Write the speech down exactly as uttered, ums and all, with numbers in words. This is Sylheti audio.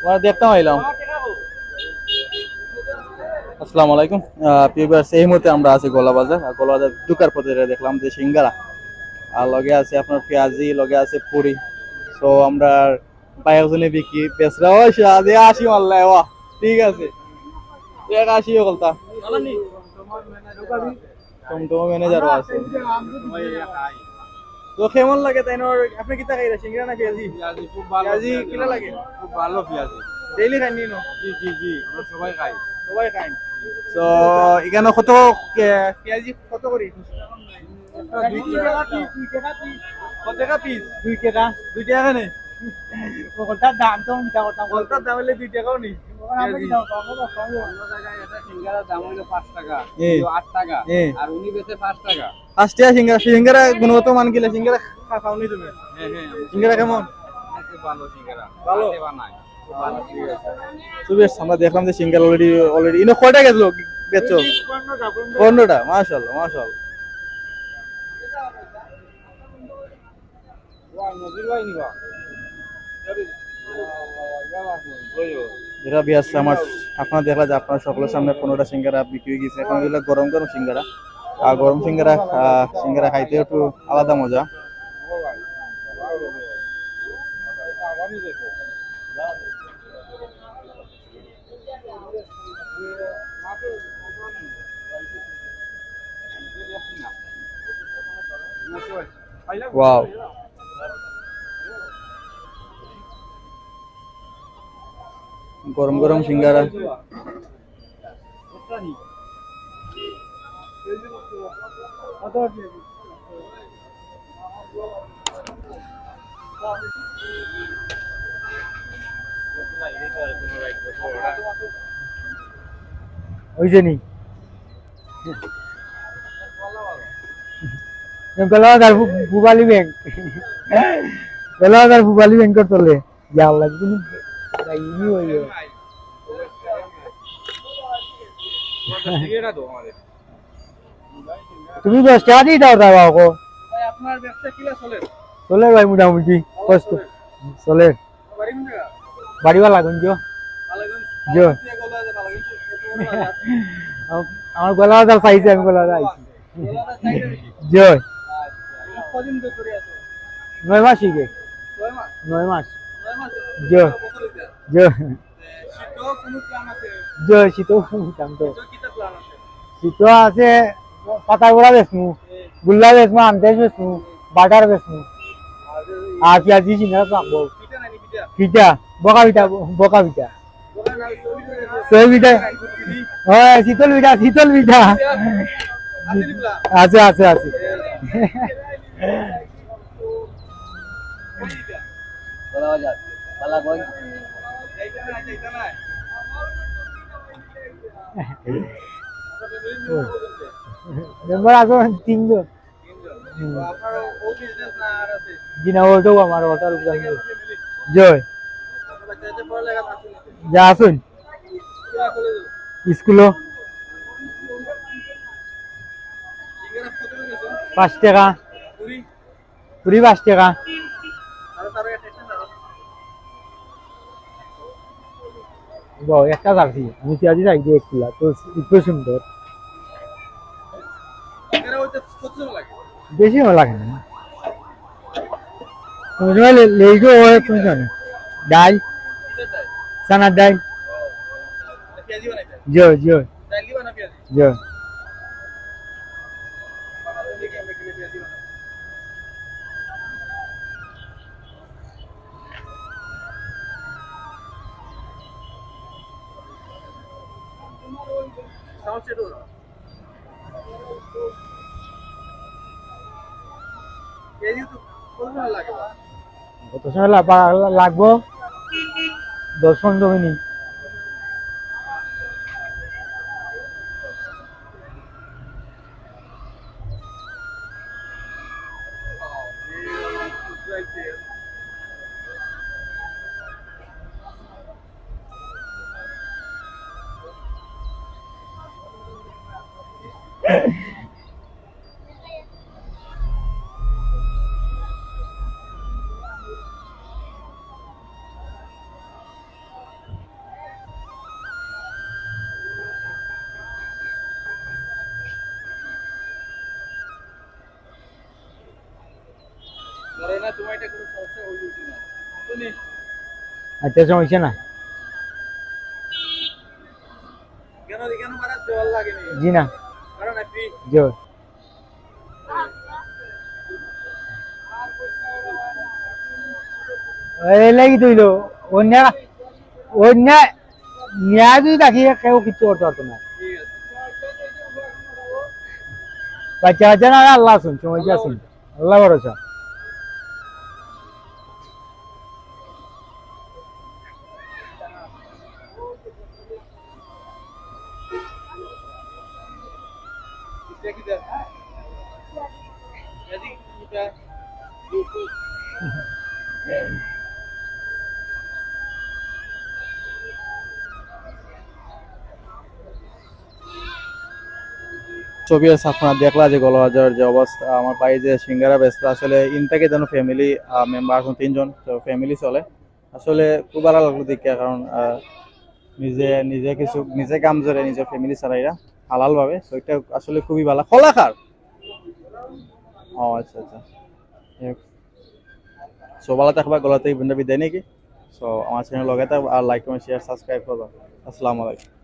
আমরা দেখতাম আইলাম। আসসালামু আলাইকুম। আহ, প্রিয় viewers, এই মুহূর্তে আমরা আছি গোলা বাজার। আর গোলা বাজার ঢুকার পথে যেটা দেখলাম যে সিঙ্গারা, আর লগে আছে আপনার পেঁয়াজি, লগে আছে পুরি। তো আমরা ভাই একজনে বিক্রি বেচরা, ওই সাদে আশি মারলাই, বাহ, ঠিক আছে, এক আশি হকলতা। টমটম ম্যানেজারও আছে। তো কেমন লাগে তাইন? আপনি কিতা খাইরা, সিঙ্গারা না পেঁয়াজি? পেঁয়াজি খুব ভালো, পেঁয়াজি পেঁয়াজি কিলা লাগে? খুব ভালো পেঁয়াজি। ডেইলি খাইন নি? জি, জি, জি, আমরা সবাই খাই। সবাই খাইন। তো এখানো কত, এ, পেঁয়াজি কত করি? একটা দুই টাকা পিস, দুই টাকা পিস। কত টাকা পিস? দুই টাকা। দুই টাকা নি? ওটার দাম তো চিন্তা করতাম। ওটার দাম অইলে দুই টাকাও নি। ওখানে আমরা পেঁয়াজি। কি দাম পাবো? অন্য জায়গায় একটা সিঙ্গারার দাম অইলো পাঁচ টাকা, এ। কিন্তু আট টাকা, এ। আর উনি বেচে পাঁচ টাকা। পাঁচ টাকা সিঙ্গারা, সিঙ্গারা গুণগত মান কিলা? সিঙ্গারা খা-, খাওনি তুমি? হ্যাঁ, হ্যাঁ, আমি সিঙ্গারা কেমন? খুব ভালো সিঙ্গারা। ভালো? হাতে বানায়। খুব ভালো সিঙ্গারা। তো বেশ, আমরা দেখলাম যে সিঙ্গারা already, already। ইনো কয়টা গেছিল বেচছো? পনেরোটা, পনেরোটা। পনেরোটা, মাশাআল্লাহ, মাশাআল্লাহ। এরা বিয়াস আমার, আপনারা দেখলা যে আপনারা সকলের সামনে পনেরোটা সিঙ্গারা বিক্রি হয়ে গেছে। এখন এগুলো গরম গরম সিঙ্গারা, আর গরম সিঙ্গারা, আহ, সিঙ্গারা খাইতে একটু আলাদা মজা। Wow, গরম গরম সিঙ্গারা। ওই যে নি। গোলাবাজার পু-, পূবালী ব্যাংক। গোলাবাজার পূবালী ব্যাংকর তলে। ইয়া আল্লাহ, কোনো যাইনি ওই। তুমি দশ টাকা দিয়ে দাও, দাও বাবা। ভাই, আপনার ব্যবসা কিলা চলে? চলে ভাই, মোটামুটি কষ্ট চলে। চলে। বাড়ি কোন জায়গা? বাড়ি বালাগঞ্জ। বালাগঞ্জ? জি। বালাগঞ্জ থেকে গোলাবাজার, বালাগঞ্জ থেকে গোলাবাজার। আম-, আমার গোলাবাজার পাইছে, আমি গোলাবাজার আইছি। গোলাবাজার সাইডে নাকি? জি। আচ্ছা, কদিন ধরে ধরে আছো? নয় মাস হয়ে গেছে। ছয় মাস? নয় মাস। নয় মাস? জি। বছর হইছে? জি। এ, শীতও কোনো plan আছে? জি, শীতও কোনো plan তো। শীতও কিতা plan আছে? শীতও আছে, পাতা বড়া বেচমু, এ। গুল্লা বেচমু, আন্দেশ বেচমু, বাটার বেচমু। আর ওই আর পেঁয়াজি সিঙ্গারা তো আনবো। পিঠা নানি পিঠা? পিঠা, বকা পিঠা, বকা পিঠা। বকা না, ওই চর্বি পিঠা। চর্বি পিঠা। হ্যাঁ, শীতল পিঠা, শীতল পিঠা। আছে নি plan? আছে, আছে, আছে। মেম্বার আছে তিনজন। হুম। জি না, ওটাও আমার, ওটার উপরে আমি। জি। যা আসুন। স্কুলও। পাঁচ টাকা। পুরি পাঁচ টাকা। বাহ, একটা রাখছি। আমি পেঁয়াজি রাখি দিয়ে একটু লা-, তো একটু সুন্দর। বেশি ভালো লাগে না। কোনো সময় লে-, লেটও হয়, কোনো সময় না। ডাল, চানার ডাল। জি, জি। জি। কত সময় লা-, বা-, লাগবো? দশ পনেরো মিনিট। ধরো না, তোমার এটা কোনো সমস্যা হয়ে যাচ্ছে না। শুনি। আচ্ছা, সমস্যা নাই। কেন, কেন বাড়াতে ভালো লাগেনি? জি না। কারণ আপনি জি। এই লাগি তুইল। অন্য, অন্য নিয়া যদি দেখি, কেউ কিচ্ছু করতে পারতো না। ঠিক আছে। বাচ্চা কাচ্চা না, আল্লাহ আছইন, সমস্যা আছইন। আল্লাহ ভরসা। ছবি আছে, আপনারা দেখলা যে গলবাজার যে অবস্থা, আমার ভাই যে সিঙ্গারা বেচতা, আসলে ইন থাকি যেন ফ্যামিলি মেম্বার আছইন তিনজন, তো ফ্যামিলি চলে। আসলে খুব ভালা লাগলো দেখিয়া, কারণ আহ, নিজে নিজে কিছু নিজে কাম করে নিজের ফ্যামিলি চালাইরা হালাল ভাবে, তো এটা আসলে খুবই ভালা। কলাখার। ও আচ্ছা আচ্ছা। সো ভালা থাকবা, গলাতে বিদায় নাকি। সো আমার চ্যানেল লগে থাকবা আর লাইক, কমেন্ট, শেয়ার, সাবস্ক্রাইব করবা। আসসালামু আলাইকুম।